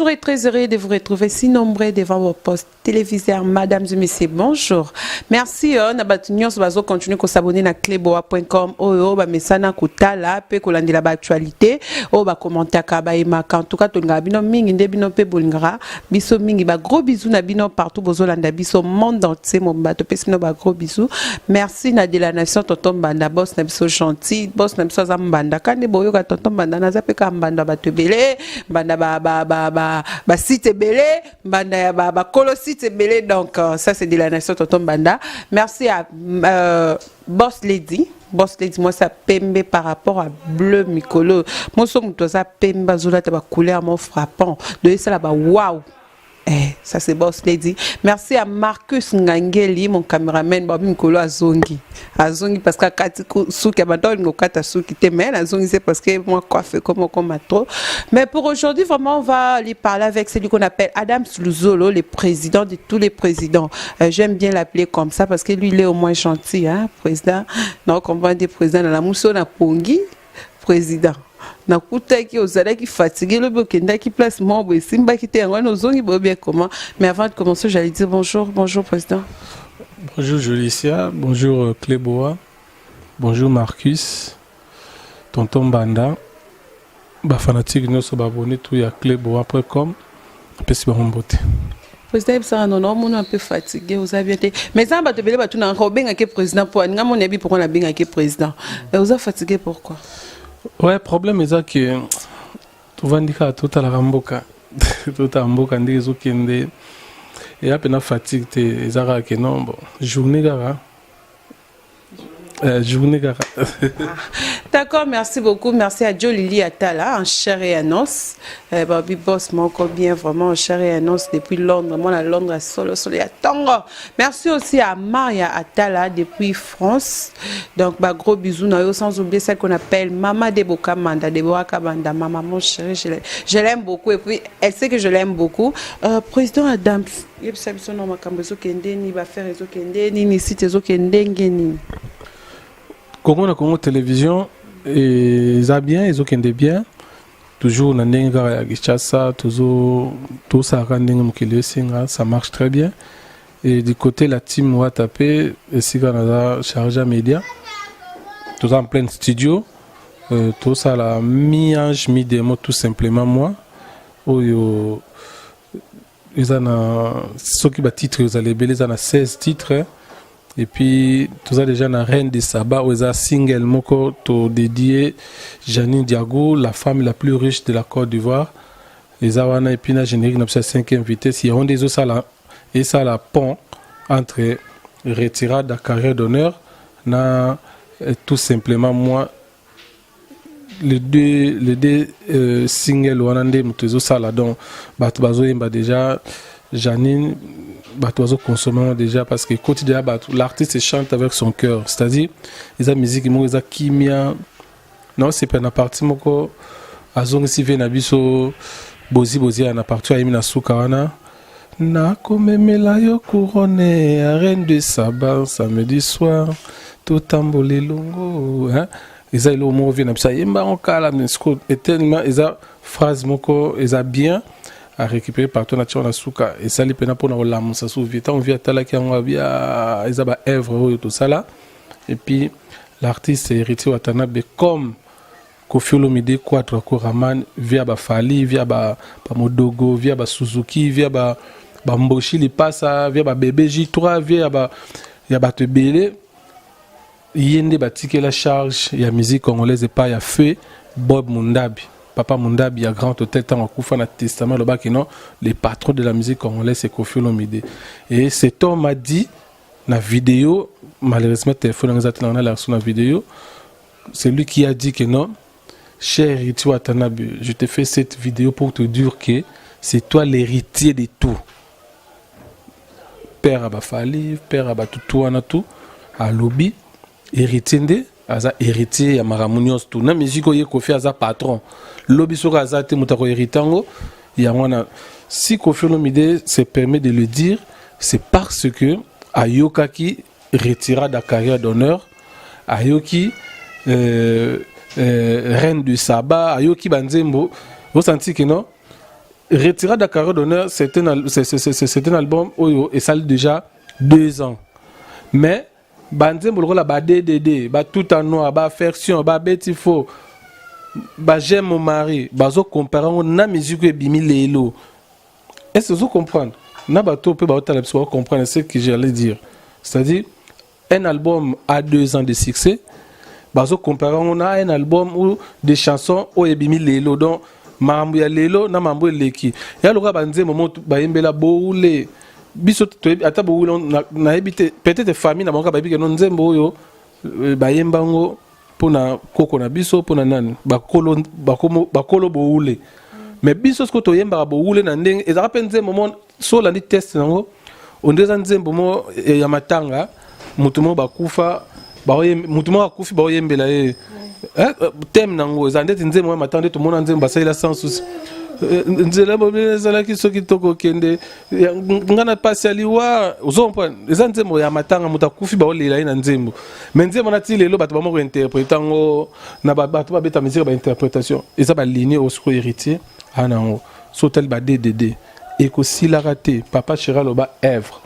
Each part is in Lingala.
Bonjour et très heureux de vous retrouver si nombreux devant vos postes téléviseurs. Mesdames et messieurs, bonjour. Merci na bato nyonso bazo continuer ko s'abonner na cleboa.com oyo ba mesana kotala pe kolandela ba actualité oyo ba commentaka ba aimaka. En tout cas tolingaka bino mingi nde bino pe bolingaka biso mingi. Ba gros bisous na bino partout bozolanda biso monde entier mobimba topesi bino ba gros bisous. Merci na de la nation tonton Mbanda, boss na biso gentil, boss na biso aza Mbanda. Kandi boyoka tonton Mbanda naza pe ka Mbanda bato ebele, Mbanda ba ba ba ba ba site ebele, Mbanda ya ba ba kolo site ebele. Donc ça c'est de la nation tonton Mbanda. Merci à Boss Lady. Boss Lady, moi ça pembe par rapport à bleu mikolo. Moso moto aza pembe azolata ba couleur mo frappant. De ça là ba wow. Eh, ça c'est Boss Lady. Merci à Marcus Ngangeli, mon caméraman, Babi Mikolo azongi. Azongi parce que kati suki abanda olingo kata suki te, mais azongi c'est parce que moi coiffe comme trop. Mais pour aujourd'hui, vraiment, on va aller parler avec celui qu'on appelle Adam Luzolo, le président de tous les présidents. J'aime bien l'appeler comme ça parce que lui, il est au moins gentil, hein, président. Donc, on va dire président dans la mousso na pongi, président. Nakutaki ozalaki fatigué lobi, okendaki place moko boye esimbaki te, yango wana ozongi boye bien comment. Mais avant de commencer, j'allais dire bonjour, bonjour président. Bonjour Julicia, bonjour Cléboa, bonjour Marcus, tonton Banda, bafanatique nyonso, baabonné tout ya cléboa.com, apesi bango mbote. Président, yebisaka nono omoni un peu fatigué, oza bien te, mais eza bato ebele batunaka obengaki président mpo aninga moni yebi pourquoi nabengaki président. Oza fatigué pourquoi? Ouais, problème eza ke tovandi kaka, totalaka mboka, totala mboka ndenge ezokende. Eya mpena fatigue te, eza kaka ke non, bon, journée kaka, journée kaka. D'accord, merci beaucoup. Merci à Joe Lili Atala, en chair et en os. Babi Boss, moko bien, vraiment, en chair et en os depuis Londres. Moi, à Londres, solo, solo, ya tongo. Merci aussi à Maria Atala depuis France. Donc, bah, gros bisous, na yo, sans oublier celle qu'on appelle Mama Deboka Manda, Deborah Kabanda, ma maman chérie, je l'aime beaucoup. Et puis, elle sait que je l'aime beaucoup. Président Adams, yebisa biso na makambo ezokende nini, baaffaires ezokende nini, site ezokende ndenge nini? Congo na Congo Télévision eza bien, ezokende bien, toujours na ndenge kaka ya Kinshasa, tosalaka ndenge mokili esenga, ça marche très bien. Et du côté la team Wata mpe, esika naza chargé ya média, toza en plein studio, tosala mi-ange mi-démon, tout simplement. Moi oyo eza na soki batitre ezala ebele, eza na 16 titres. Et puis toza déjà na Reine de Saba oyo eza single moko todédié Janine Diago, la femme la plus riche de la Côte d'Ivoire, eza wana. Et puis na générique na biso ya 5e vitesse, yango nde ezosala esala pont entre retirade ya carrière d'honneur na tout simplement moi. Les deux single wana nde moto ezosala. Donc bato bazoyemba déjà Janine, bato bazoconsommer déjà parce que ekoti déjà bato. L'artiste chante avec son cœur, c'est-à-dire eza musique moko eza kimia naosepela na parti moko azongisi ve na biso bozi bozi ya na parti ayemi na suka wana: nakomemela yo couronne ya reine de Saba samedi soir, totambola elongo, hein? Eza eloko moko vie na biso ayemba yango kala, mais sikoyo etelema eza phrase moko eza bien à récupérer partout na tia na suka, esali mpena mpona kolamusa so vie. Ntango vie atalaki yango abia eza baœuvre oyo tosala. Et puis l'artiste Héritier Watanabe, comme Koffi Olomide, Quadra Koraman, via baFally, via bamodogo, via basuzuki, via bamboshi lipasa, via babebe J3, via ya bato ebele, ye nde batikela charge ya musique congolaise epai ya feu Bob Mundabi, papa Mundabi ya Grand Hôtel. Ntango akufa, na testament alobaki non, le patron de la musique congolaise, c'est Koffi Olomide. Et cet homme a dit na vidéo, malheureusement téléphone yango eza te, na na vidéo, c'est lui qui a dit que non, cher Héritier Watanabe, je te fais cette vidéo pour te dire que c'est toi l'héritier de tout, père ya baFally, père ya batutu wana tout. Alobi héritier nde aza héritier ya makambo nyonso tu na musique oyo. Koffi aza patron, lobi soki aza te, moto akohérite yango yango wana. Si Koffi Olomide se permet de le dire, c'est parce que ayokaki retirade ya carrière d'honneur, ayoki Reine du Saba, ayoki banzembo, osanti ke non. Retirada Carré d'honneur, c'est un album oyo esali déjà 2 ans, mais banzembo lokola ba DDD, ba Tout en noir, ba Affection, ba Beti Faux, ba J'aime mon mari, bazo comparer yango na musique oyo ebimi lelo. Est ce que ozo comprendre? Na bato mpe baotala biso comprendre ce que j'allais dire, c'est-à-dire un album a 2 ans de succès, bazo comparer yango na un album ou des chansons oyo ebimi lelo. Donc makambo ya lelo na makambo eleki ya lokola banzembo mo bayembela boule. Biso toyebi ata boule, nayebi te, peut-être famille na bango kaka bayebi keno nzembo oyo bayemba yango mpona koko na biso, mpona nani, bakolo, bakolo boule. Mais biso sikoyo toyembaka bowule na ndenge ezalaka mpe nzembo mo so olandi teste nango, onde eza nzembo mo ya matanga, motu moko bakufa, motu moko akufi, baoyembela ye. Thème nango eza ndeti nzembo ya matanga nde tomona nzembo basalela sans souci. Nzela mobile ezalaki soki tokokende nga na pasi ya liwa, ozocomprendre? Eza nzembo ya matanga, moto akufi, baolela ye na nzembo. Mais nzembo na ti lelo bato bamoko interpréter yango na bato babeta musique, bainterprétation eza baligne oyo sikoyo Héritier aa na yango. So otali ba DDD, ekosilaka te. Papa chéri aloba œuvre.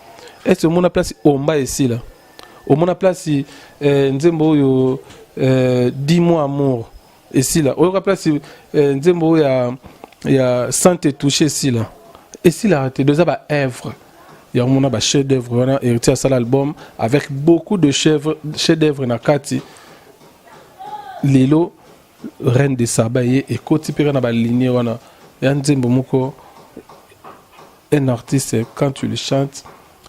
Est ce omona place omba esila? Omona place nzembo oyo Dis-moi amour esila? Oyoka place nzembo oyo ya Sans te toucher esila? Esilaka te. Eza ba œuvre yango mona ba chef d'œuvre wana. Héritier asala album avec beaucoup de chef d'œuvre na kati. Lelo Reine de Saba ye ekoti mpe kaka na baligne wana ya nzembo moko. Un artiste, quand tu le chantes,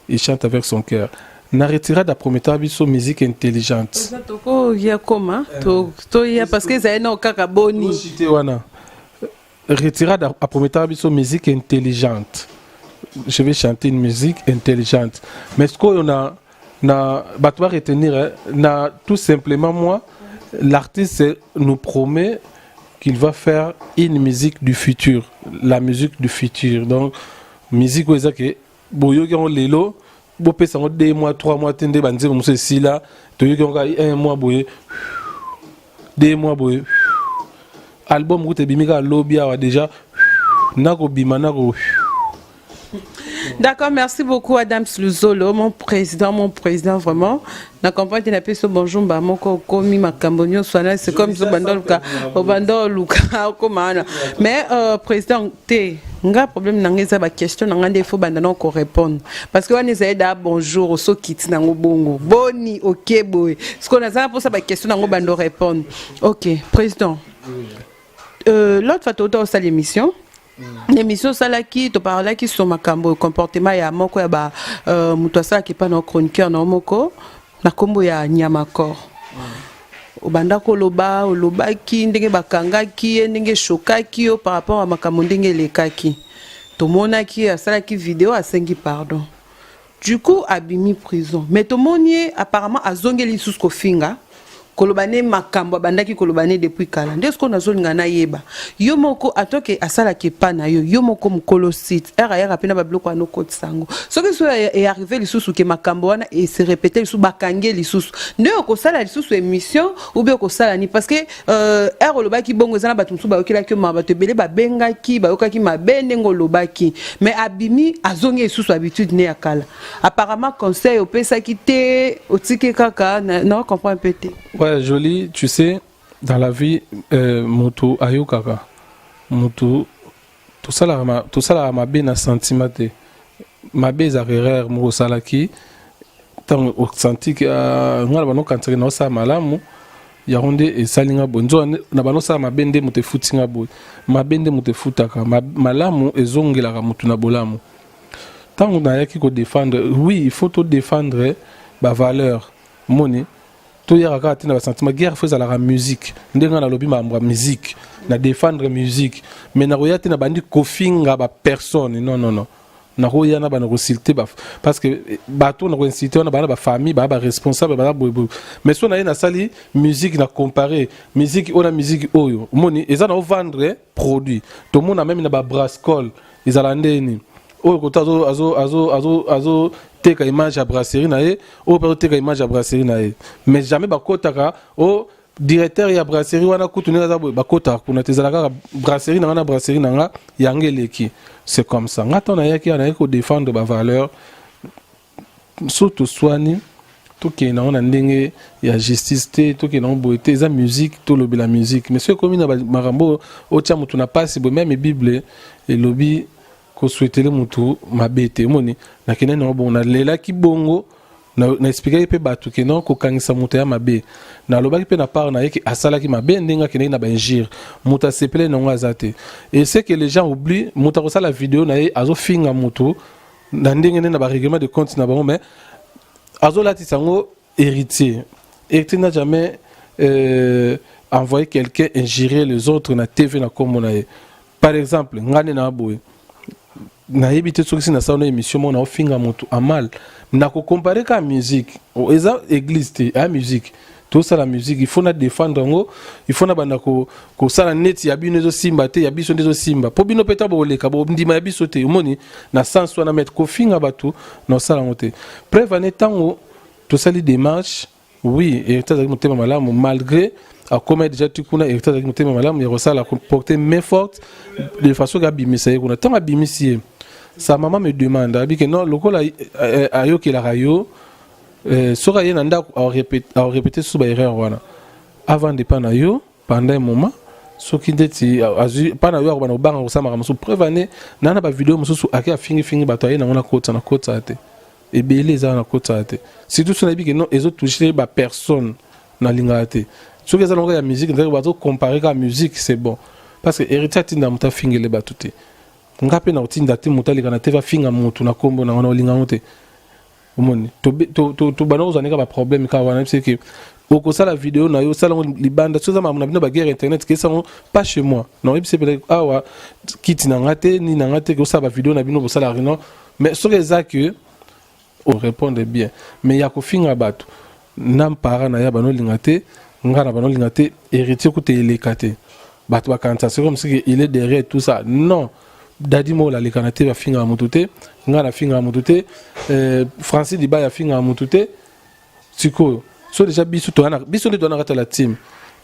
il chante avec son cœur. Na Retirada aprometaka biso musique intelligente. Eza tokoya koma toya parce que ezali nao kaka boni. Te, wana Retirada aprometaka biso musique intelligente. Je vais chanter une musique intelligente, mais sikoyo na bato ba retenir, na tout simplement, moi, l'artiste nous promet qu'il va faire une musique du futur, la musique du futur. Donc musique oyo eza ke boyoki yango lelo, bopesa yango 2 mois, 3 mois te. Nde banzembo mosusu esila, toyoki yango kaka un mois boye, 2 mois boye. Album kuta ebimi kaka lobi awa, déjà nakobima nako. D'accord, merci beaucoup Adam Luzolo, mon président vraiment. Na comprendre na peso bonjour ba moko komi makambo nyonso wana, c'est comme so banda luka obanda luka okoma wana. Mais président te, nga problème na nga eza ba question na nga nde faut banda na ko répondre parce que wana ezali da bonjour osokiti nango bongo boni ok boye. Ce qu'on a ça pour ça, ba question nango bando répondre. OK, président. L'autre fois tota osala émission, l'émission osalaki, toparlaki sur makambo comportement ya moko ya ba moto asalaki epa na chroniqueur na moko na nkombo ya Nyamakor. Obanda koloba, olobaki ndenge bakangaki ye, ndenge eshokaki yo par rapport ya makambo ndenge elekaki. Tomonaki asalaki video, asengi pardon, du coup abimi prison. Mais tomoni ye apparemment azongeli lisusu kofinga, koloba ne makambo abandaki koloba ne depuis kala. Nde sikoyo nazolinga nayeba, yo moko atoke asalaki epa na yo, yo moko mokolo site ere ayaka mpe na babiloko wana okotisa yango, soki so earrive lisusu ke makambo wana ese répéter lisusu, bakangi lisusu, nde okosala lisusu émission ou bien okosala nini? Parce que ere olobaki bongo, eza na bato mosusu bayokelaki yo, bato ebele babengaki, bayokaki mabe ndenge olobaki. Mais abimi, azongi lisusu habitude ne ya kala. Apparemment conseil opesaki te, otiki kaka na comprendre mpe te. Ouais, joli, tu sais, dans la vie, moto ayokaka, moto tosalaka mabe na sentiment te. Mabe ezalaka erreur moko osalaki ntango osanti ke ngai na bano okanisaki na osala malamu, yango nde esali nga boye. Nzoka na bano osala mabe nde moto efuti nga boye. Mabe nde moto efutaka, malamu ezongelaka motu na bolamu. Ntango nayaki kodéfendre, oui, il faut todéfendre bavaleur. Moni toyaka kaka te na basentiment. Guerre faut ezalaka musique. Ndenge nga nalobi makambo ya musique, na défendre musique, mais nakoya te na bandi kofinga bapersone. Non, non, non, nakoya na bana koinsulte, parce que bato na koinsulte wana bana bafamille, baa baresponsable, baza boyeboye. Mais so na ye nasali musique, na compare musique oyo na musique oyo, omoni eza na ovendre produit. Tomona même na babrascole ezala ndeni oyo kota azoteka image ya brasserie na ye, oyo mpe azoteka image ya brasserie na ye, mais jamais bakotaka o Directeur ya brasserie wana kutu ndenge aza boye, bakotaka kuna te. Ezala kaka brasserie na nga na brasserie na nga, yango eleki. C'est comme ça. Nga ntango nayaki awa, nayaki kodéfendre bavaleur. So toswani, tokende nango na ndenge ya justice te, tokende nango boye te. Eza musique, tolobela musique. Mais soki ekomi na makambo otia motu na pasi boye, même Bible elobi kosouhaiter motu mabe te. Omoni, nakende nango bongo, nalelaki bongo, na expliquaki mpe bato ke non, kokangisa moto ya mabe. Nalobaki mpe na part na ye ke asalaki mabe ndenge akendaki na bainjure. Moto asepele nango aza te. Et ce que les gens oublient, moto akosala video na ye, azofinga moto na ndenge nde na barèglement de compte na bango, mais azolatisa yango Héritier. Héritier n'a jamais envoyé quelqu'un injurer les autres na TV na kombo na ye. Par exemple, nga nde na boye, nayebi te soki si nasala na émission moko naofinga moto amal. Nakocomparer kaka musique, eza église te, aya musique. Tosala musique, il faut na défendre yango, il faut na banda kosala neti ya bino ezosimba te, ya biso nde ezosimba, mpo bino mpe ta boleka bondima ya biso te. Omoni, na sens wana, maître, kofinga bato na osala yango te. Preuve ane, ntango tosali démarche, oui, Héritier azalaki motema malamu. Malgré akóma déjà ti kuna, Héritier azalaki motema malamu ya kosala porter main forte de façon ke abimisa ye kuna. Ntango abimisi ye, sa maman me demande, abi ke non, lokola ayokelaka yo, soki aye na ndako aorépéter susu baerreur wana, avant epa na yo pendant un moment, soki ndeti azwi mpa na yo, akobana kobanga kosala makambo mosusu. Preuve ane, naa na bavideo mosusu ake afingifingi bato, aye nango na kotisa, na kotisa te. Ebele eza na kotisa te, surtout so nayebi ke non, ezotouche bapersone, nalingaka te. Soki eza nango ya musique, nzaki bazocomparer kaka musique, c'est bon, parce que Héritier atinda moto afingele bato te. Nga mpe na kotinda te moto aleka na te bafinga motu na nkombo nango, na olinga yango te. Omoni, tobanda kozwa ndenge baproblème kaka wana, parce que okosala video na yo, osala yango libanda. So eza makambo na bino, baguerre internet, kesa yango pas chez moi. Na oyebisi peut awa kiti na nga te, nini na nga te, kosala bavideo na bino, bosala non. Mais soki eza ke orépondre bien, mais ya kofinga bato na mpara na ya banolinga te, nga na banolinga te. Héritier kuta eleka te, bato bakanisa c'est comme si il est derrière tout ça. Non, Dadi Mola aleka na te bafingaka motu te, nga nafingaka motu te, Francis Dibaya afingaka motu te. Sikoyo so déjà biso biso nde toza na kati ya la team,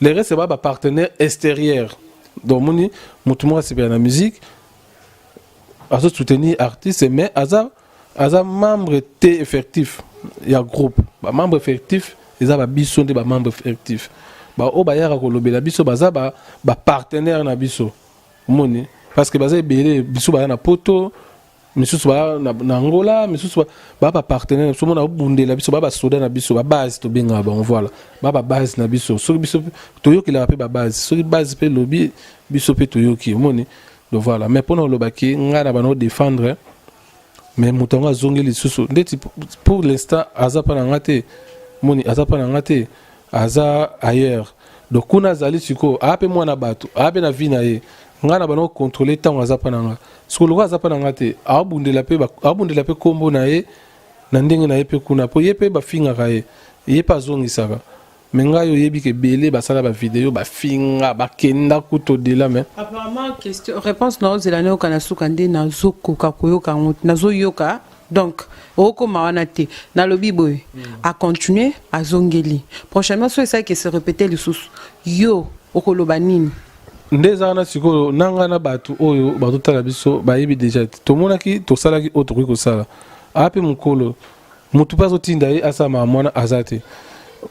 le reste ba bapartenaire extérieur. Donc omoni, motu moko asepela na musique, azosoutenir artiste, mais aza membre te effectif ya groupe. Bamembre effectif eza babiso nde bamembre effectif. Baoyo bayaka kolobela biso baza bapartenaire na biso. Omoni, parce que baza ebele, biso baza na Poto, misusu baa na Angola, misusu baa bapartenaire na biso. Mona, obundela biso, baa basoda na biso, babase tobengaka bango. Voilà, baa babase na biso. Soki biso toyokelaka mpe babase, soki base mpe lobi, biso mpe toyoki. Omoni, donc voilà. Mais mpona olobaki ngai na bana odéfendre, mais moto yango azongi lisusu ndeti pour l'instant aza mpa na nga te. Moni, aza mpa na nga te, aza ailleurs. Donc kuna azali sikoyo, aa mpe mwana bato, aa mpe na vie na ye. Ngai na bana kocontrôler ntango aza mpa na nga. Sikoyo lokola aza mpa na nga te, aobundela mpe nkombo na ye na ndenge na ye mpe kuna, mpo ye mpe bafingaka ye, ye mpe azongisaka. Me ngai oyebi ke ebele basala bavideo, bafinga, bakenda kuta odela me Apparemment, question réponse na ozela nayoka na suka nde nazokoka koyoka yango, nazoyoka. Donc okóma wana te. Nalobi boye, acontinue, azongeli prochainement, so esalaki se répéter lisusu, yo okoloba nini? Nde eza wana. Sikoyo na ngai na bato oyo bazotala biso bayebi déjà te. Tomonaki, tosalaki oyo tokoki kosala. Aa mpe mokolo motu mpe azotinda ye asala makambo wana aza te.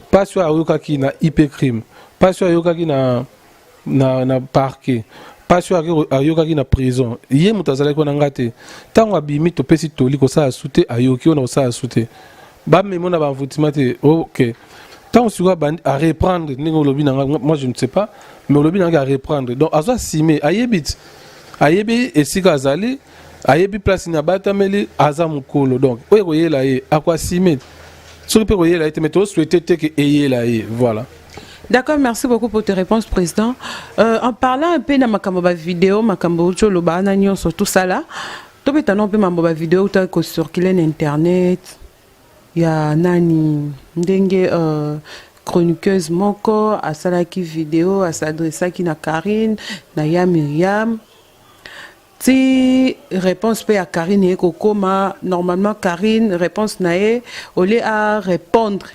Mpasi oyo ayokaki na IP crime, mpasi oyo ayokaki na parquet, mpasi oyo ayokaki na prison, ye moto azalaki wana, nga te. Ntango abimi, topesi toli kosala su te, ayoki oyo na kosala su te, bamemo na baenvoûtement te. Ok, ntango sikoyo abandi areprendre ndenge olobi na nga, moi je ne sais pas, mais olobi na nga areprendre, donc azo asime, ayebi ti, ayebi esika azali, ayebi place nini abatameli, aza mokolo. Donc oyo ekoyela ye, akoasime. Soki mpe koyela ye te, mais tosouhaite te ke eyela ye. Voilà. D'accord, merci beaucoup pour tes réponses, Président. En parlant un peu de makambo ba vidéo, makambo oloba na nyonso, tout ça là, tobeta no mpe mambo ba vidéo ta ko circuler na internet ya nani, ndenge chroniqueuse moko asalaki vidéo, asadressaki na Karine na ya Myriam. Ti réponse mpe ya Karine ye kokoma, normalement Karine, réponse na ye, au lieu à répondre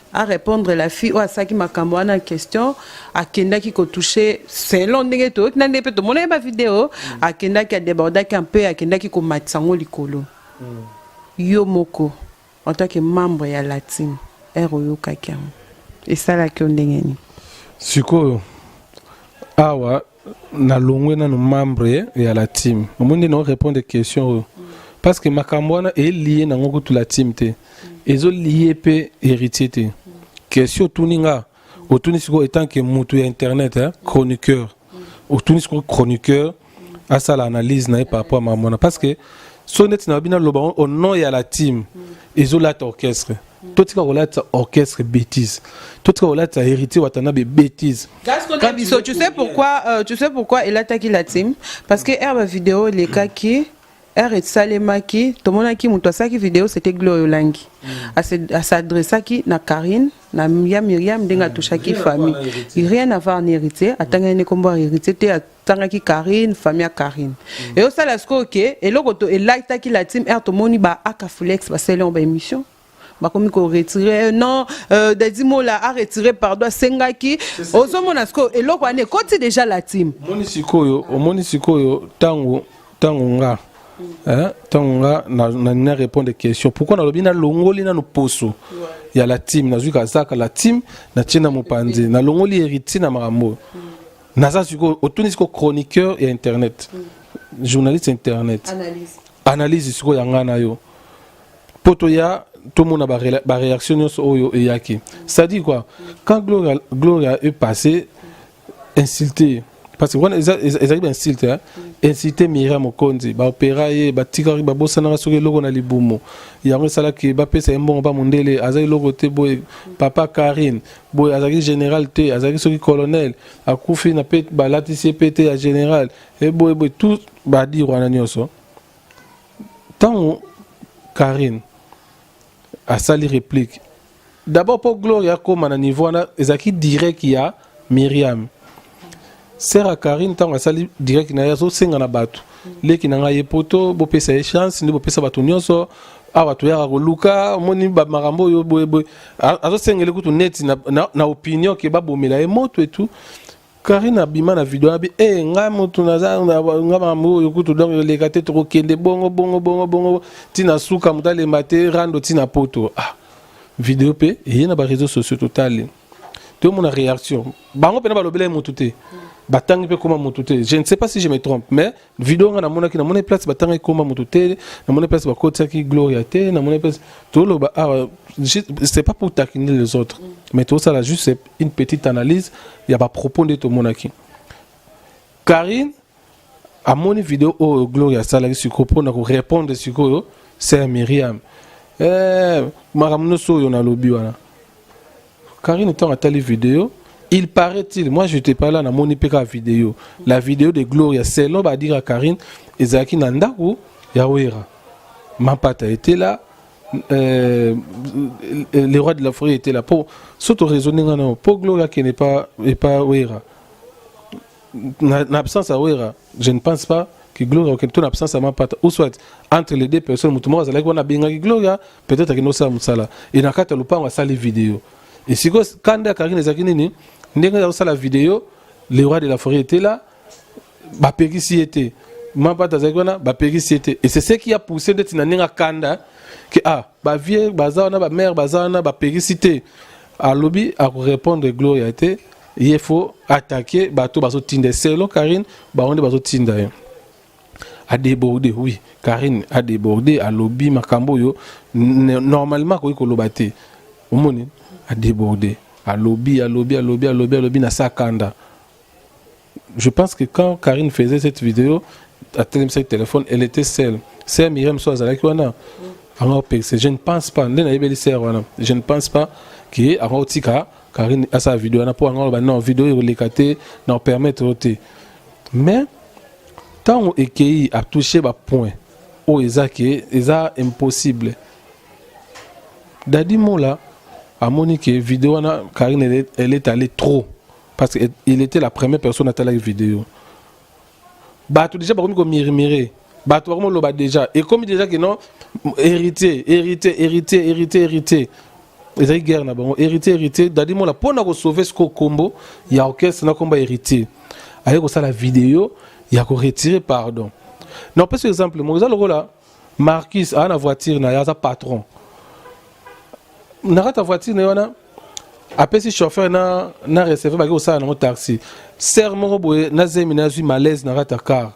la fille oyo asalaki makambo wana en question, akendaki kotouche selon ndenge toyoki na ndenge mpe tomonaki bavideo, akendaki adébordaki mpe akendaki komatisa yango likolo. Yo moko, en tant que membre ya la team, ere oyokaki yango, esalaki yo ndenge nini? Sikoyo awa nalongwe nano membre ya la team. Omoni nde naorépondre question oyo, parce que makambo wana elié nango kutu la team te, ezolié mpe Héritier te. Question otuni nga, otuni sikoyo étant que mutu ya internet, hein, chroniqueur. Otuni sikoyo chroniqueur asala analyse na ye par rapport à makambo wana, parce que so neti na bino aloba au nom ya la team, ezolata orchestre. Totika kolata orchestre bêtise, totika kolata Héritier Watanabe bêtise. Biso, tu sais pourquoi elataki la team? Parce que ere bavideo elekaki, ere esalemaki, tomonaki moto asalaki video, c'était Gloire Olangi. Asadressaki na Karine na ya Miriam, ndenge atouchaki famille, rien à voir na Héritier. Atangaki nde nkombo ya Héritier te, atangaki Karine, famille ya Karine. Eyosala sikoyo ke eloko to elataki la team, ere tomoni ba Akafulex basali yango baémission, bakomi koretirer non, Dadi Mola a retiré pardon asengaki. Ozomona sikoyo eloko wana ekoti déjà la team. Omoni sikoyo, omoni sikoyo, ntango nga, ntango nga na répondre question pourquoi nalobi nalongoli nanu poso ya la team, nazwi kazaka la team, natie na mopanzi, nalongoli Héritier na makambo oyo. Naza sikoyo, otuni sikoyo chroniqueur ya internet, journaliste internet. Analyse. Analyse sikoyo ya ngai na yo, mpo toya tomona baréaction nyonso oyo eyaki. C'est-à-dire quoi? Quand Gloria est passé insulter, parce que wana ezalaki bainsulte, hein? Insulter Miriam Mokonzi, baopéra ye, batikaki, babosanaka soki eloko na libumu, yango esalaki bapesa ye mbongo. Bamondele aza eloko te boye, papa Karine boye azalaki général te, azalaki soki colonel, akufi na pe balatisi ye pe te ya général e boye boye, tout badire wana nyonso. Ntango Karine asali réplique d'abord, mpo Gloria akóma na niveau wana, ezalaki direct ya Miriam, sœur ya Karine. Ntango asali direct na ye, azosenga na bato: leki na ngai ye poto, bopesa ye chance nde bopesa bato nyonso awa toyaka koluka. Omoni bamakambo oyo boyeboye, azosengeli kutu neti na opinion ke babomela ye moto etu. Karine abima na video abi e ngai motu naza nga makambo oyo kutu, donc eleka te, tokokende bongo bongo bongo bongo ntina suka, moto alemba te, rando ntina poto. Ah, video mpe eye na baréseaux sociaux, totali, tomona réaction. Bango mpena balobela ye motu te, batangi mpe koma motu te. Je ne sais pas si je me trompe, mais video nga namonaki, namoni place batangaki koma motu te, namoni place bakotiaki Gloria te, namoni place toloba awa. C'est pas pour taquiner les autres, mais tosala juste une petite analyse ya bapropos nde tomonaki. Karine amoni video oyo Gloria asalaki sikoyo mpona korépondre sikoyo sœur Miriam, makambo nyonso oyo nalobi wana. Karine, ntango atali video, il paraît-il, moi je n'étais pas là, namoni mpe kaka vidéo, la vidéo de Gloria, selon badire ya Karine, ezalaki na ndako ya Wera. Mampata était là, le roi de la forêt était là. Po so toraisonne nga nao, po Gloria akende pa epa Wera na absence ya Wera, je ne pense pas que Gloria okende to na absence ya Mampata, ou soit entre les deux personnes, moto moko azalaki wana abengaki Gloria, peut-être akende osala mosala e na kati ya lopango, asali video. E sikoyo kanda ya Karine ezalaki nini? Ndenge azosala video, le roi de la forêt était là, bapekisi ye te, Mampata azalaki wana, bapekisi ye te. Et c'est ce qui a poussé ndeti na ndenge akanda ke ah, bavieux baza wana, bamare baza wana, bapekisi te, alobi akorépondre Gloria te, ye faut attaquer bato bazotinda. Selon Karine, bango nde bazotinda ye. Adébordé, oui, Karine a débordé, alobi makambo oyo normalement akoki koloba te. Omoni, adébordé, alobi, alobi, alobi, alobi, alobi na sa kanda. Je pense que quand Karine faisait cette vidéo, atelemisaki téléphone, elle était seule. Sœur Miriam so azalaki wana, anga opekisa, je ne pense pas. Nde nayebeli sœur wana, je ne pense pas ke anga otika Karine asala video wana, mpo anga oloba non, video ekoleka te, na opermettre te. Mais ntango ekei, atouche bapoint oyo eza ke eza impossible. Dadi Mola amoni ke video wana, Karine, elle est allée trop, parce que il était la première personne atalaki video. Bato déjà bakomi komurmurer. Bato bakomi oloba déjà, ekomi déjà ke non, Héritier, Héritier, Héritier, Héritier, Héritier. Ezali guerre na bango, Héritier, Héritier. Dadi Mola, mpona kosauver siko kombo ya orchestre na kombo ya Héritier, aye kosala video ya koretirer pardon. Na opesi exemple moko, eza lokola Marquis aza na voiture na ye, aza patron. Na kati ya voiture na ye wana, apesi chauffeur na receveur, baki kosala nango taxi. Sœur moko boye na zemi na azwi malaise na kati ya car.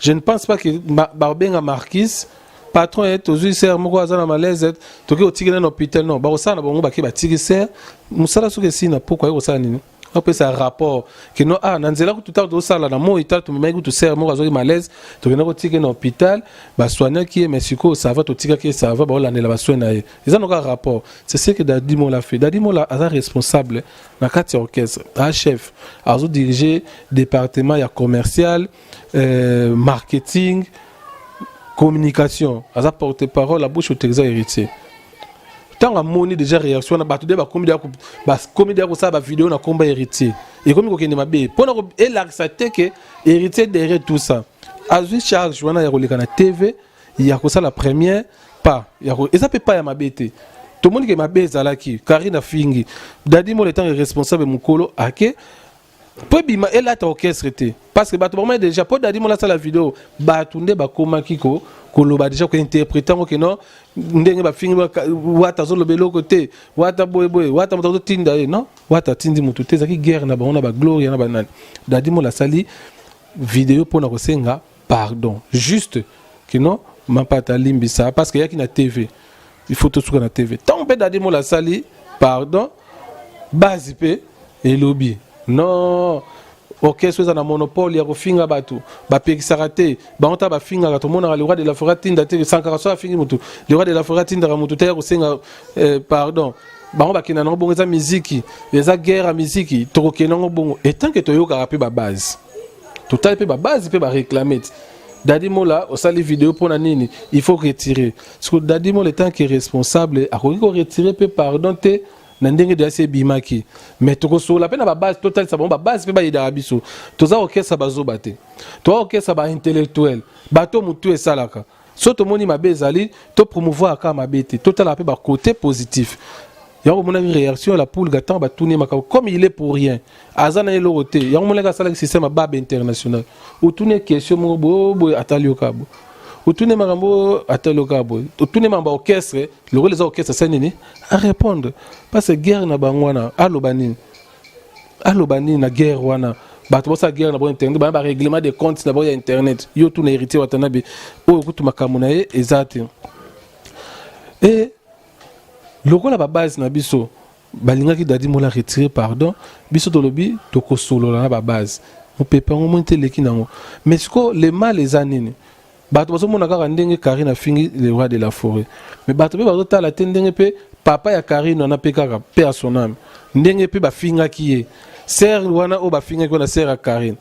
Je ne pense pas que babenga Marquis: "Patron, ye tozwi sœur moko aza na malaise, toki kotikela na hôpital." Non, bakosala na bango, bake batiki sœur. Mosala soki esili na poko, aye kosala nini? Apesa rapport ke no, ah, na nzela kutu, ntango tozosala na moi tala, tomemaki kutu sœur moko azwaki malaise, tokenda kotika ye na hôpital, basoignaki ye, mais sikoyo ça va, totikaki ye, ça va, baolandela basoin na ye. Eza noka rapport. C'est ce que Dadi Mola fait. Dadi Mola aza responsable na kati ya orchestre, aza chef, azodirige département ya commercial, marketing, communication, aza porte parole, la bouche autorisée Héritier. Ntango amoni déjà réaction na bato nde bakomi deya kosala bavideo na komba Héritier, ekomi kokende mabe, mpona elakisa te ke Héritier derrière tout ça, azwi charge wana ya koleka na TV, ya kosala première pas. Eza mpe pas ya mabe te. Tomoni ke mabe ezalaki, Karine afingi Dadi Mola. Etange responsable mokolo ake mpo ebima elata orchestre te, parce que bato bakomaki déjà, mpo Dadi Mola asala video, bato nde bakomaki koloba déjà, kointerpréter yango ke non, ndenge bafingi Wata, azoloba eloko te, Wata boyeboye, Wata moto azotinda ye. Non, Wata atindi motu te, ezalaki guerre na bango na bagloria na banani. Dadi Mola asali video mpona kosenga pardon, juste ke non, mapata alimbisa, parce que eyaki na TV, il faut tosuka na TV. Ntango mpe Dadi Mola asali pardon, base mpe elobi non, orchestre eza na monopole ya kofinga bato, bapekisaka te bango. Ta bafingaka, tomonaka le Roi de la Forêt atinda te. Sankara so afingi motu, le Roi de la Forêt atindaka motu te ya kosenga pardon. Bango bakenda nango bongo, eza miziki, eza guerre ya miziki, tokokende yango bongo. Etant que toyokaka mpe babase, totali mpe babase mpe baréclame ti Dadi Mola osali video mpona nini, il faut retirer. Parce que Dadi Mola, etant que responsable, akoki koretirer mpe pardon te na ndenge deya si ebimaki. Mais tokosola mpe na babase, totalisa bango babase mpe bayedaka biso. Toza orchestre bazoba te, toza orchestre baintellectuel, bato motu esalaka. So tomoni mabe ezali, topromouvoir kaka mabe te, totalaka mpe bacoté positif. Yango omonaki réaction ya la poule ntango batuni makambo, comme il est pour rien, aza na eloko te. Yango omonaki asalaki système ya babe international. Otuni question moko boye boye, atali yo kaka boye. Otuni makambo, atali yo kaka boye. Otuni makambo ya orchestre, lokola eza orchestre, asali nini? Arépondre, parce que guerre na bango wana, aloba nini? Aloba nini na guerre wana? Bato bosala guerre na bango internet, bana barèglement de compte na bango ya internet. Yo tuna Héritier Watanabe oyo kutu makambo na ye eza te. E lokola babase na biso balingaki Dadi Mola retire pardon, biso tolobi tokosolola na babase. Mopepe yango moni te, eleki nango. Mais sikoyo le mal eza nini? Bato bazomona kaka ndenge Karine afingi le Roi de la Forêt, mais bato mpe bazotala te ndenge mpe papa ya Karine wana mpe kaka mpe ya son âme, ndenge mpe bafingaki ye, sœur wana oyo bafingaki wana, sœur ya Karine.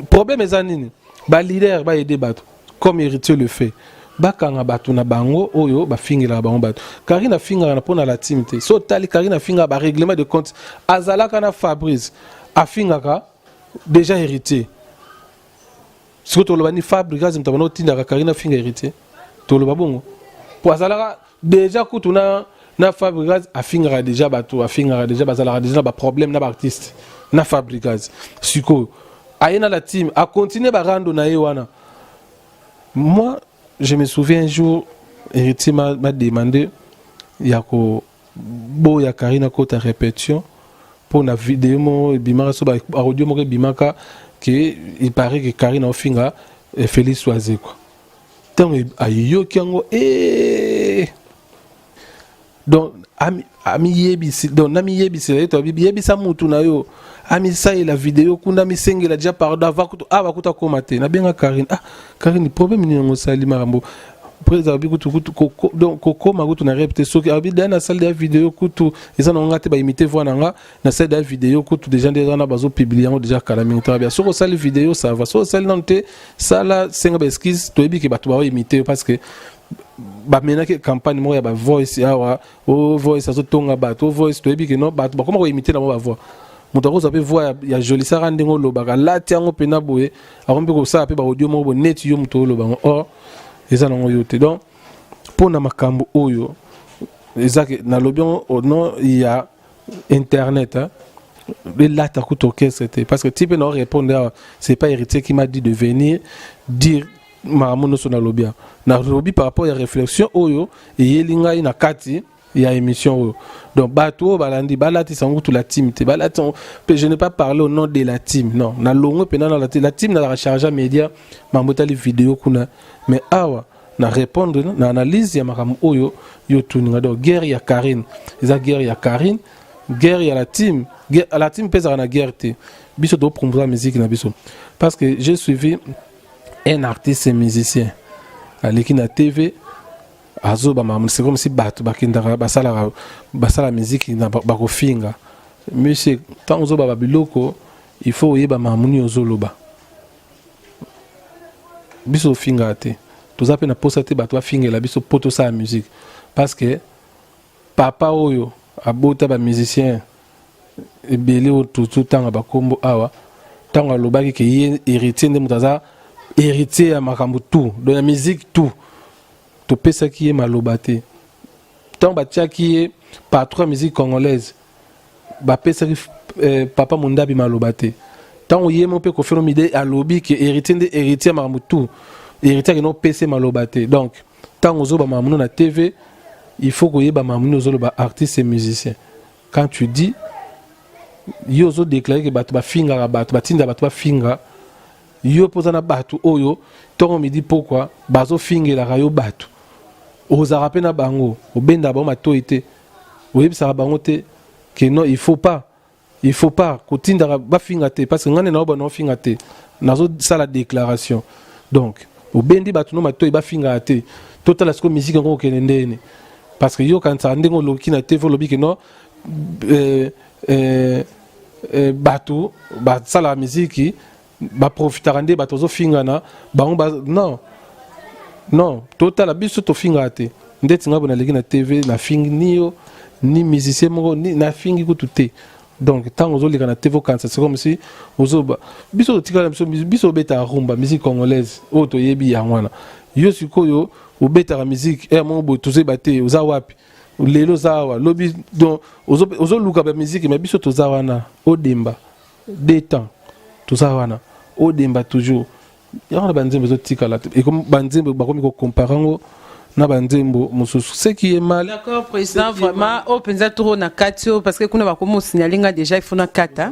Problème eza nini? Baleader baaider bato comme Héritier le fait, bakanga bato na bango oyo bafingelaka bango bato. Karine afingaka na mpo na la team te. So otali, Karine afingaka barèglement de compte, azalaka na Fabrice, afingaka déjà Héritier. Sikoyo toloba ni Fabrice moto abanda otindaka Karine afinga Héritier? Toloba bongo po azalaka déjà kutu na Fabrice, afingaka déjà bato, afingaka déjà, bazalaka déjà na baproblème na baartiste na Fabrice. Sikoyo aye na la team, acontinue barando na ye wana. Moi, je me souviens, un jour Héritier m'a demandé ya koboya Karine akota répétition mpo na video moko ebimaka, so baaudio moko ebimaka ke il paraît que Karine aofinga Félix Wazekwa. Ntango ayoki yango, donc amiyebisi, donc namiyebisela ye, to yebisa mutu na yo amisalela video kuna, amisengela déjà pardon avant kutu awa kutu akóma te. Nabenga Karine: "Ah Karine, problème nini yango osali makambo?" Président abi kutu kutu donc kokóma kutu na rep te. Soki abi deya nasali deya video kutu, eza na nga te, baimite voix na nga, nasali deya video kutu déjà, nde wana bazopublier yango déjà kala mingi. Tanga bia, soki osali video, ça va. Soki osali nanu te, sala, senga baexcuse. Toyebi ke bato baoimite yo, parce que bamenaki campagne moko ya bavoice awa, o voice azotonga bato, o voice. Toyebi ke non, bato bakoma koimite na mo bavoix. Moto akozwa mpe voix ya Jolisaka ndenge olobaka, lati yango mpena boye, akomi mpe kosala mpe baaudio moko boye neti yo moto oloba yango, or eza nango yo te. Donc mpo na makambo oyo eza, nalobi yango au nom ya internet, hein? Elata kutu orchestre te, parce que ti mpe na répondre awa, c'est pas Héritier qui m'a dit de venir dire makambo nyonso nalobi awa. Nalobi par rapport ya réflexion oyo eyeli ngai na kati ya émission oyo. Donc bato oyo balandi, balatisa yango kutu la team te, balati yango mpe. Je n'ai pas parlé au nom de la team, non. Nalongwe mpena na la team, nazalaka charge média, mambo etali video kuna, mais awa na répondre na analyse ya makambo oyo yo tuninga. Donc guerre ya Karine eza guerre ya Karine, guerre ya la team, guerre, la team mpe ezalaka na guerre te. Biso topromouvoir musique na biso, parce que j'ai suivi un artiste musicien aleki na TV, azoba makambo. C'est comme si bato bakendaka basalaka, basala musique na bakofinga. Monsieur, ntango ozoba babiloko, il faut oyeba makambo nini ozoloba. Biso ofingaka te, toza mpe na posa te bato bafingela biso mpo tosala musique, parce que papa oyo abota bamusicien ebele oyo tozotanga bakombo awa, ntango alobaki ke ye Héritier nde moto aza héritier ya makambo tout, donc ya musique tout, topesaki ye maloba te. Ntango batiaki ye patron ya musique congolaise, bapesaki papa Mondabi maloba te. Ntango ye mo mpe Koffi Olomide alobi ke Héritier nde héritier ya makambo tout, Héritier akende opesa maloba te. Donc ntango ozoba makambo na TV, il faut koyeba makambo nini ozoloba. Artiste et musicien, quand tu dis, yo ozodéclarer ke bato bafingaka, bato batinda bato bafinga yo, mpo oza na bato oyo ntongo, midi, pokwa bazofingelaka yo bato, ozalaka mpe na bango, obendaka bango matoi te, oyebisaka bango te ke non, il faut pas, il faut pas kotindaka bafinga te, parce que ngai nde naoba naofinga te, nazosala déclaration. Donc obendi bato no matoi bafingaka te. Totala sikoyo musique yango okende ndeni, parce que yo okanisaka ndenge oloki na TV, olobi ke non, bato basalaka miziki baprofitaka nde bato bazofingana bango ba. Non, non, totala biso tofingaka te. Ndeti ngai bo naleki na TV, nafingi ni yo ni musicien moko, ni nafingi kutu te. Donc ntango ozoleka na TV, okanisa c'est comme si ozoba biso totikala biso. Biso obetaka rumba, musique congolaise oyo toyebi yango wana. Yo sikoyo obetaka musique ere moko boye, tozoyeba te oza wapi. Lelo oza awa, lobi donc ozoluka bamusique, mais biso toza wana, odemba de temps, toza wana, odemba toujours. Yango na banzembo ezotikala, banzembo bakomi kocomparer yango na banzembo mosusu, ce qui est mal. D'accord, président, vraiment oyo mpenza toro na kati oyo, parce que kuna bakomi osignaler nga déjà, il faut na kata,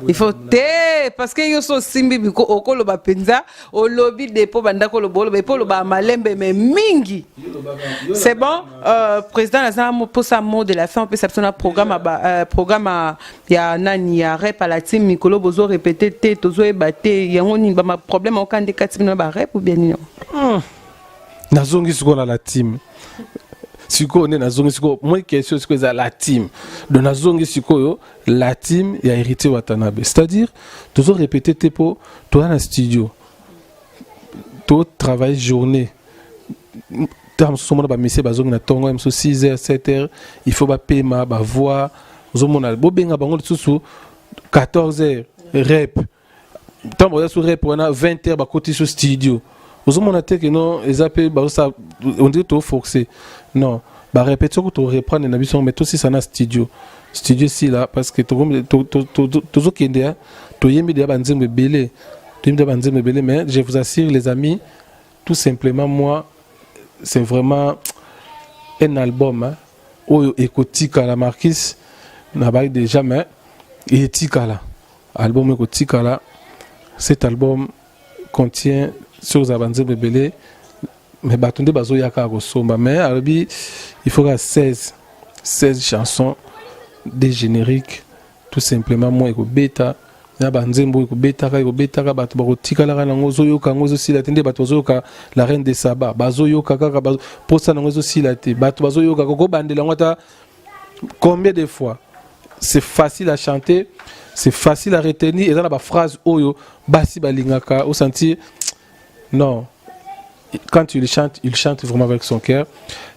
il faut te, parce que yo so osimbi biko okoloba mpenza, olobi depo bandako, oloba, oloba epo oloba malembe mais mingi. C'est bon, président, naza mposa mot de la fin. Opesa biso na programme, programme ya nani, ya rep à la team. Mikolo bozo répéter te, tozoyeba te yango nini, bama problème oka nde kati bino barep ou bien nini? Nazongi sikoyo na la team, sikoyo nde nazongi sikoyo. Moi question sikoyo eza la team. Donc nazongi sikoyo la team ya Héritier Watanabe, c'est-à-dire tozo répéter te mpo toza na studio, totravaille journée. Ntango mosusu omona bamesie bazongi na ntongo ya mosusu 6 heures, 7 heures, il faut bapema bavoix. Ozomona bobenga bango lisusu 14 heures rep. Ntango baza su rep wana, 20 heures bakoti su studio. Ozomona te ke non, eza mpe bazosala, on dirait toforcer. Non, barépétition ko toreprendre na biso, mais tosisa na studio, studio esila, parce que tozokende, toyembi deya banzembo ebele, toyembi deya banzembo ebele. Mais je vous assure, les amis, tout simplement, moi c'est vraiment un album, hein, oyo ekotikala. Marquis nabaki déjà, mais etikala, album ekotikala. Cet album contient soki ozala banzembo ebele, mais bato nde bazoya kaka kosomba. Mais alobi il faut kaka 16 chansons des génériques, tout simplement. Moi ekobeta na banzembo, ekobetaka, ekobetaka, bato bakotikalaka nango, ozoyoka yango ezosila te. Nde bato bazoyoka La Reine de Saba, bazoyoka kaka, posa nango ezosila te. Bato bazoyoka, kokobandela yango ata combien de fois. C'est facile à chanter, c'est facile à retenir. Eza na baphrase oyo basi balingaka osentir. Non, quand il chante, il chante vraiment avec son cœur.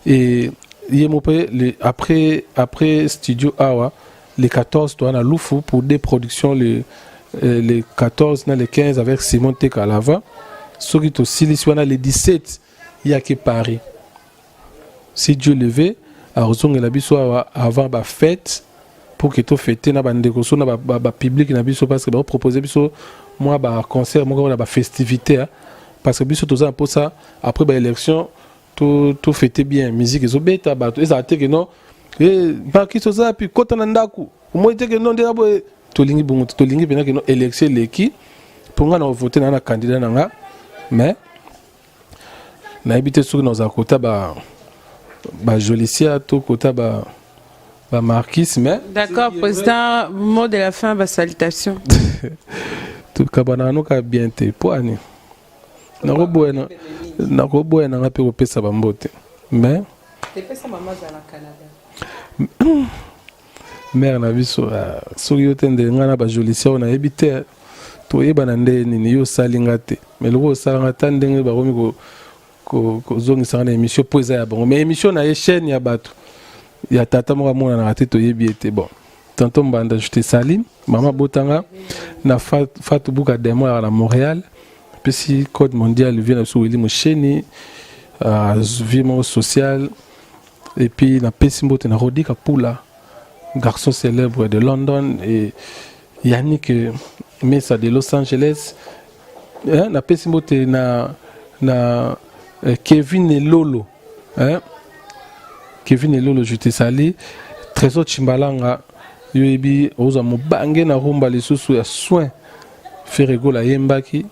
Et ye mo mpe après studio awa, Le 14 toa na Lufu pour deux productions, le 14 na le 15 avec Simon Teka à l'avant. Soki tosilisi wana, le 17 yaki Paris, si Dieu le veut, akozongela biso awa avant bafête pour que tofete na bandeko so na bapublic na biso, parce que baopropose biso mwa baconcert moko na bafestivité, parce que biso toza na mposa après baélection tofete bien, musique ezobeta, bato ezala te ke non, bakisi oza pi kota na ndako, omoi te ke non, nde boye tolingi bongo te. Tolingi mpena ke non, élection eleki mpo nga na ovote na candidat na nga, mais nayebi te soki nazala kota bajolicia to kota bamarquis, mais D'accord, président, mot de la fin, basalutation. Tokabanaka noka bien te mpo ani nakoboya nanga mpe kopesa bambote, mais Canada. Mare na biso, soki yo te nde ngai na bajolicia oyo nayebi te toyebana nde nini. Yo osali nga te, mais loko osalanga ta ndenge bakomi kozongisanga na émission mpo eza ya bango, mais émission na ye, chaîne ya bato ya tata moko amonanaka te, toyebi ye te. Bon, tonton Mbanda, je te salue. Mama botanga na Fatou Buka Demo na Montréal, apesi code mondial vie na biso Weli Mosheni, vie moko social. Et puis napesi mbote na Rodi Kapula, garçon célèbre de London, et Yannick Mesa de Los Angeles, hein, napesi mbote na Kevin Elolo, hein? Kevin Elolo, je te salue. Trésor Chimbalanga, yo yebi ozwa mobange na rumba lisusu ya soin Ferregola ayembaki,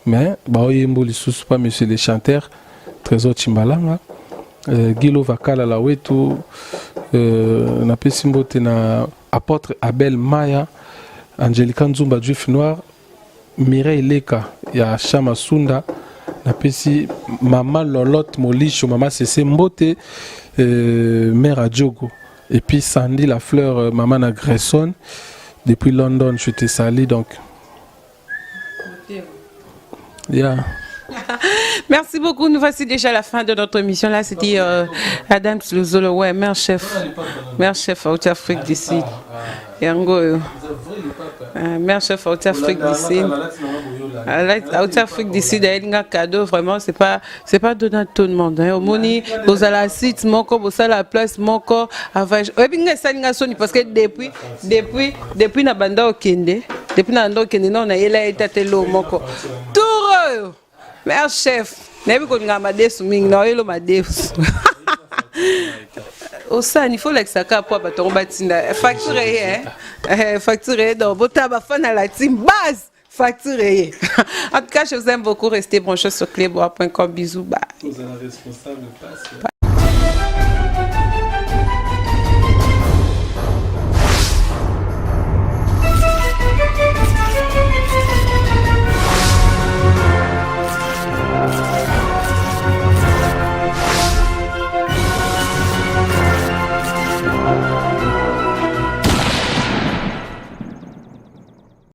mais baoyembo lisusu pa monsieur le chanteur Trésor Chimbalanga, Gilo Vakala la wetu, napesi mbote na apôtre Abel Maya, Angelica Nzumba, juif noir, Mireille Leka ya Chama Sunda, napesi mama Lolotte Molisho, mama Sese mbote, mère Adjogo, et puis Sandy La Fleur, maman na Grayson depuis London, je te salue. Donc yeah. Merci beaucoup. Nous voici déjà à la fin de notre émission. Là, c'était Adam Luzolo, ouais, mère chef. Mère chef out Afrique d'ici. Yango. Mère chef out Afrique d'ici. Out Afrique d'ici, d'ailleurs, un cadeau, vraiment, c'est pas donné à tout le monde. Hein. Omoni, vous allez site moko, vous allez la place moko, avant, et puis, nga nga soni parce que depuis na banda okende, depuis na banda okende, non, na yela etatelo moko. Tour mère chef, nayebi kolinga madesu mingi, na oyelo madesu osani, faut olakisaka po bato yango batinda facture ye, facture ye. Donc botala bafana la team base, facture ye. En tout cas, je vous aime beaucoup. Restez branchés sur cleboa.com. Bisous, bye. Responsable.